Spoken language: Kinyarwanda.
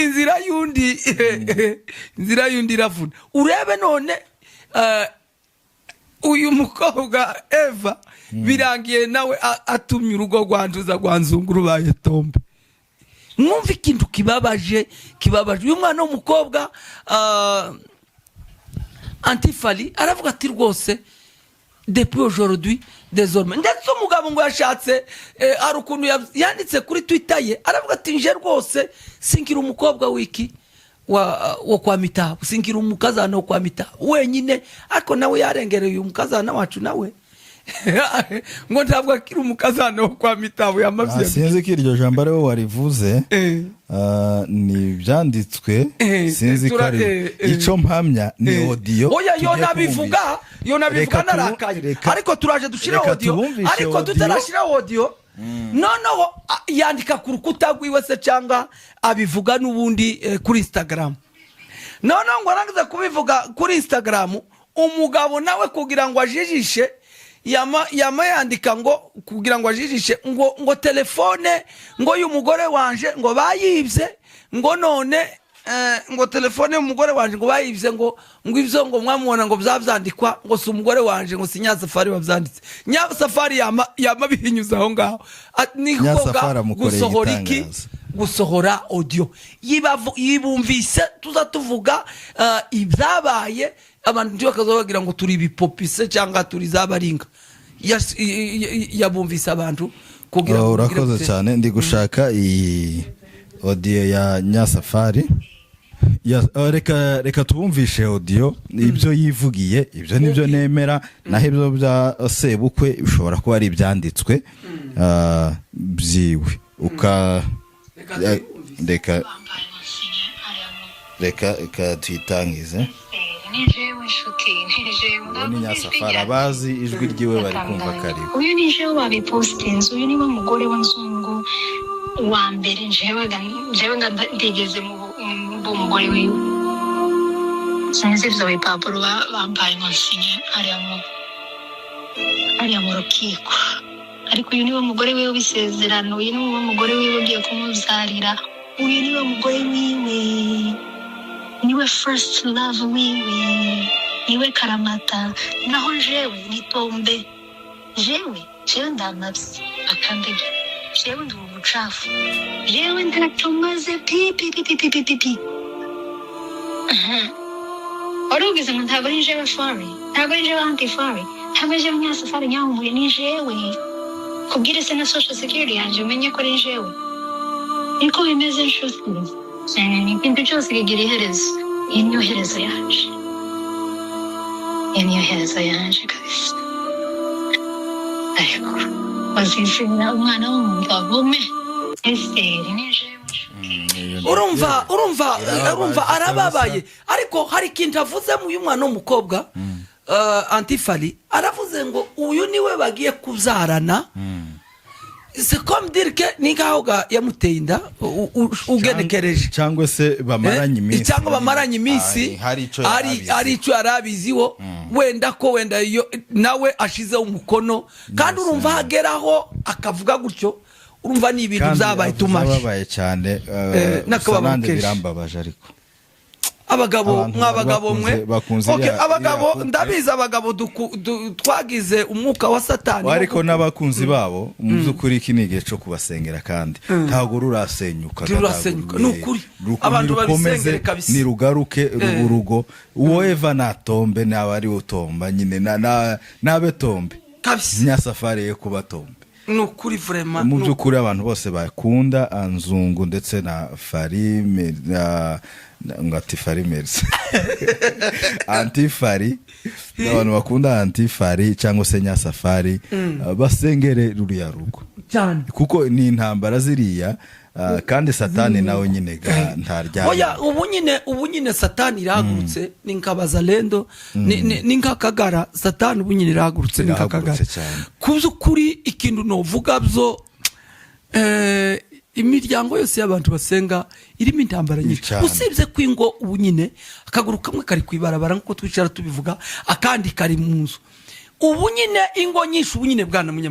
Inzira y'undi, inzira y'undi iravuna. Urebe none uyu mukobwa Eva birangiye nawe atumye urugo rwanduza rwa Nzungu rubaye tombe. Mwumva ikintu kibabaje, kibabaje. Uyu mwana w'umukobwa Antifari aravuga ati: "Rwose depuis aujourd'hui, désormais." Ndetse umugabo ngo yashatse hari ukuntu yanditse kuri Twitter ye, aravuga ati: "Nje rwose sinkira umukobwa wiki wa kwa Mitabo, sinkira umukazana wo kwa Mitabo wenyine." Ariko nawe yarengereye uyu mukazana wacu, nawe ngo ntabwo akiri umukazana wo kwa Mitabo yamavye. Sinzi ko iryo jambo ari wowe warivuze. Ni ibyanditswe. Sinzi ko ari icyo mpamya ni audio Oya, yo tugiye nabivuga kubumvisha. yo nabivuga narakaye. Ariko turaje dushire Reka audio. tubumvishe Ariko audio. tutarashira audio, noneho yandika ku rukuta rwiwe se cyangwa abivuga n'ubundi kuri Instagram. Noneho ngo arangize kubivuga kuri Instagram, umugabo nawe kugira ngo ajijishe yama yandika ngo kugira ngo ajijishe ngo telefone ngo y'umugore wanje ngo bayibye, ngo none ngo telefone y'umugore wanje ngo bayibye, ngo ibyo ngo mwamubona ngo byabyandikwa ngo si umugore wanje, ngo si Nyasafari wabyanditse. Nyasafari yama bihinyuza aho ngaho. Ni Nyasafari koga amukoreye gusohora iki? igitangaza. Gusohora audio. Yibumvise tuza tuvuga ibyabaye, abantu ntibakaza bagira ngo turi ibipopise cyangwa turi zabaringa. Yabumvise abantu kugira Oh, ngo bigire urakoze gute. cyane. Ndi gushaka iyi audio ya Nyasafari. Reka tubumvishe audio, ibyo yivugiye. Ibyo nibyo nemera, naho ibyo bya sebukwe bishobora kuba ari ibyanditswe byiwe uka Reka tubumvise. Reka tuyitangize. Ni jewe nshuti, ni jewe. Uwo ni Nyasafari, abazi ijwi ryiwe bari kumva ko ari we. Uyu ni jewe wabipositinze, uyu niwe mugore w'inzungu wa mbere. Jewe nga ndigeze mu mugore wiwe. Sinzi ivyo bipapuro bampaye ngo nsinye hariya mu rukiko, ariko uyu niwe mugore wiwe w'isezerano, uyu niwe mugore wiwe ugiye kumubyarira, uyu niwe mugore wiwe, niwe first love wiwe, niwe karamata. Naho jewe ni tombe, jewe ndamavye akandagira, jewe ndi umucafu, jewe ntacyo maze, pi pi pi pi pi pi pi pi. Aha. Wari ugize ngo ntabwo ari jewe Fari, ntabwo ari jewe Anti Fari, ntabwo ari jewe Nyasafari Nyahumuye, ni jewe. Kubwire se na social security yanjye umenye ko ari jewe. Niko bimeze nshuti. Ikintu cyose kigira iherezo. Iyi niyo herezo yanje, iyi niyo herezo yanje kabisa. Ariko bazizina umwana w'umuntu avume Esiteri, ni jewe. Urumva, Irababaje. urumva arababaye, ariko hari ikintu avuze mu uyu mwana w'umukobwa Antifari. Aravuze ngo uyu niwe bagiye kubyarana. C'est comme dire que ni nkaho yamuteye inda ugenekereje. Cyangwa se bamaranye iminsi. Cyangwa bamaranye iminsi. Hari icyo hari yari hari icyo yari abiziho wenda, ko wenda iyo nawe ashizeho umukono kandi urumva hageraho akavuga gutyo, urumva ni ibintu Kandi byabaye avuze tumaje. ababaye cyane. N'akababaro Gusa nanjye kenshi. birambabaje ariko. Abagabo Abantu mwabagabo mwe. bakunze Okay, abagabo iriya couple. Ndabizi abagabo twagize umwuka wa Satani. Ariko n'abakunzi babo, mu by'ukuri iki ni igihe cyo kubasengera, kandi ntabwo rurasenyuka. Ntirurasenyuka, ni ukuri. Abantu Nirukomeze, babisengere kabisa. Nirugaruke ruba urugo. Uwo Eva natombe, naba ari utomba nyine, nabe tombe. Kabisa. Nyasafari ye kuba tombe. Ni ukuri vraiment. Mu by'ukuri abantu bose bakunda Nzungu ndetse na Fari ngo ati Fari Merci, Antifari, abantu bakunda Antifari cyangwa se Nyasafari, basengere ruriya rugo. Cyane. Kuko ni intambara ziriya, kandi Satani nawe nyine ga ntaryama. Oya, ubu nyine Satani irahagurutse, ni nka bazalendo, ni nk'akagara. Satani ubu nyine irahagurutse, ni nk'akagara. Irahagurutse cyane. Ku by'ukuri ikintu novuga byo, imiryango yose y'abantu basenga irimo intambara nyinshi. Cyane. Usibye ko ingo ubu nyine akaguru kamwe kari ku ibarabara nk'uko twicara tubivuga, akandi kari mu nzu. Ubu nyine ingo nyinshi ubu nyine, bwana munyamakuru.